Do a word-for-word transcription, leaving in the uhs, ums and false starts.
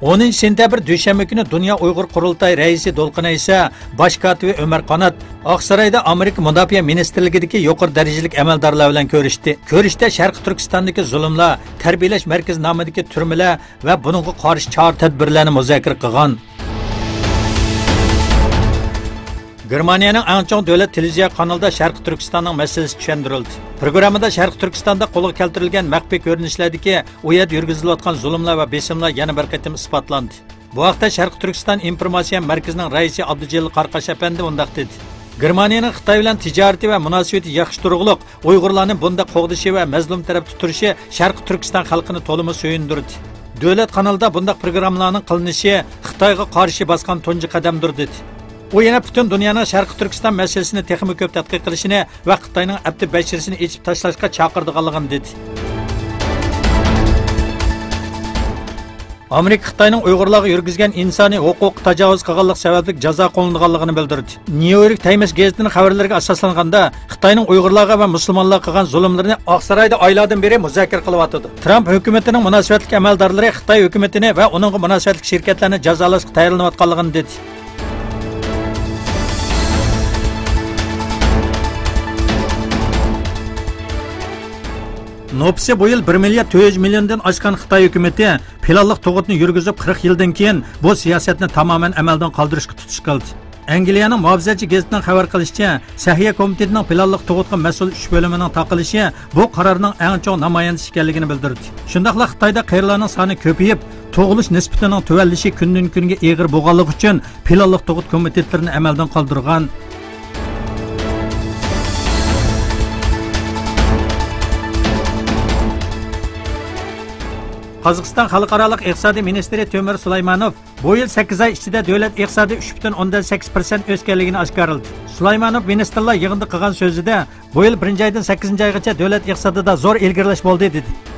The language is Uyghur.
ئونىنچى سېنتەبىر دۈشەنبە كۈنى دۇنيا ئۇيغۇر قۇرۇلتايى رەئىسى دولقۇن ئەيسا، باش كاتىپى ئۆمەر قانات ئاقسارايدا ئامېرىكا مۇداپىئە مىنىستىرلىكىدىكى يۇقىرى دەرىجىلىك ئەمەلدارلار بىلەن كۆرۈشتى. كۆرۈشتە شەرقىي تۈركىستاندىكى زۇلۇملار، تەربىيەلەش مەركىزى نامىدىكى تۈرمىلەر ۋە بۇنىڭغا قارشى چارە-تەدبىرلەرنى مۇزاكىرە قىلغان. گېرمانىيەنىڭ ئەڭ چوڭ دۆلەت تېلېۋىزىيە قانىلىدا شەرقىي تۈركىستاننىڭ مەسىلىسى چۈشەندۈرۈلدى. پروگراممىدا شەرقىي تۈركىستاندا قولغا كەلتۈرۈلگەن مەخپىي كۆرۈنۈشلەردىكى ئۇ يەردە يۈرگۈزۈلۈۋاتقان زۇلۇملار ۋە بېسىملار يەنە بىر قېتىم ئىسپاتلاندى. بۇ ھەقتە شەرقىي تۈركىستان ئىنفورماتسىيە مەركىزىنىڭ رەئىسى ئابدۇجېلىل قارقاش ئەپەندى مۇنداق دېدى: گېرمانىيەنىڭ خىتاي بىلەن تىجارىتى ۋە مۇناسىۋىتى ياخشى تۇرغۇلۇق، ئۇيغۇرلارنى بۇنداق قوغدىشى ۋە مەزلۇم تەرەپتە تۇرۇشى شەرقىي تۈركىستان خەلقىنى تولىمۇ سۆيۈندۈردى. دۆلەت قانىلىدا بۇنداق پروگراممىلارنىڭ قىلىنىشى خىتايغا قارشى باسقان تۇنجى قەدەمدۇر، دېدى. ئۇ يەنە پۈتۈن دۇنيانىڭ شەرقىي تۈركىستان مەسىلىسىنى تېخىمۇ كۆپ تەتقىق قىلىشىنى ۋە خىتاينىڭ ئەپتى بەشىرىسىنى ئېچىپ تاشلاشقا چاقىرىدىغانلىقىنى دېدى. ئامېرىكا خىتاينىڭ ئۇيغۇرلارغا يۈرگۈزگەن ئىنسانىي ھوقۇق تاجاۋۇز قىلغانلىق سەۋەبلىك جازا قوللىنىدىغانلىقىنى بىلدۈردى. نيۇ يورك تايمس گېزىتىنىڭ خەۋەرلىرىگە ئاساسلانغاندا، خىتاينىڭ ئۇيغۇرلارغا ۋە مۇسۇلمانلارغا قىلغان زۇلۇملىرىنى ئاقسارايدا ئايلاردىن بېرى مۇزاكىرە قىلىۋاتىدۇ. ترامپ ھۆكۈمىتىنىڭ مۇناسىۋەتلىك ئەمەلدارلىرى خىتاي ھۆكۈمىتىنى ۋە ئۇنىڭغا مۇناسىۋەتلىك شىركەتلەرنى جازالاشقا تەييارلىنىۋاتقانلىقىنى دېدى. نوپۇسى بۇ يىل بىر مىليارد تۆت يۈز مىليوندىن ئاشقان خىتاي ھۆكۈمىتى پىلانلىق تۇغۇتنى يۈرگۈزۈپ، قىرىق يىلدىن كېيىن بۇ سىياسەتنى تامامەن ئەمەلدىن قالدۇرۇشقا تۇتۇش قىلدى. ئەنگلىيەنىڭ مۇھاپىزەتچى گېزىتىنىڭ خەۋەر قىلىشىچە، سەھىيە كومىتېتىنىڭ پىلانلىق تۇغۇتقا مەسئۇل ئۈچ بۆلۈمىنىڭ تارقىلىشى بۇ قارارنىڭ ئەڭ چوڭ نامايەندىسى ئىكەنلىكىنى بىلدۈردى. شۇنداقلا خىتايدا قېرىلارنىڭ سانى كۆپىيىپ، تۇغۇلۇش نىسبىتىنىڭ تۆۋەنلىشى كۈندىن-كۈنگە ئېغىر بولغانلىقى ئۈچۈن، پىلانلىق تۇغۇت كومىتېتلىرىنى ئەمەلدىن قالدۇرغان. قازاقىستان خەلقئارالىق ئىقتىسادىي مىنىستىرى تۆمۈر سۇلايمانوف بۇ يىل سەككىز ئاي ئىچىدە دۆلەت ئىقتىسادى ئۈچ پۈتۈن ئوندىن سەككىز پىرسەنت ئۆسكەنلىكىنى ئاشكارىلىدى. سۇلايمانوف مىنىستىرلار يىغىنىدا قىلغان سۆزىدە، بۇ يىل بىرىنچى ئايدىن سەككىزىنچى ئايغىچە دۆلەت ئىقتىسادىدا زور ئىلگىرىلەش بولدى، دېدى.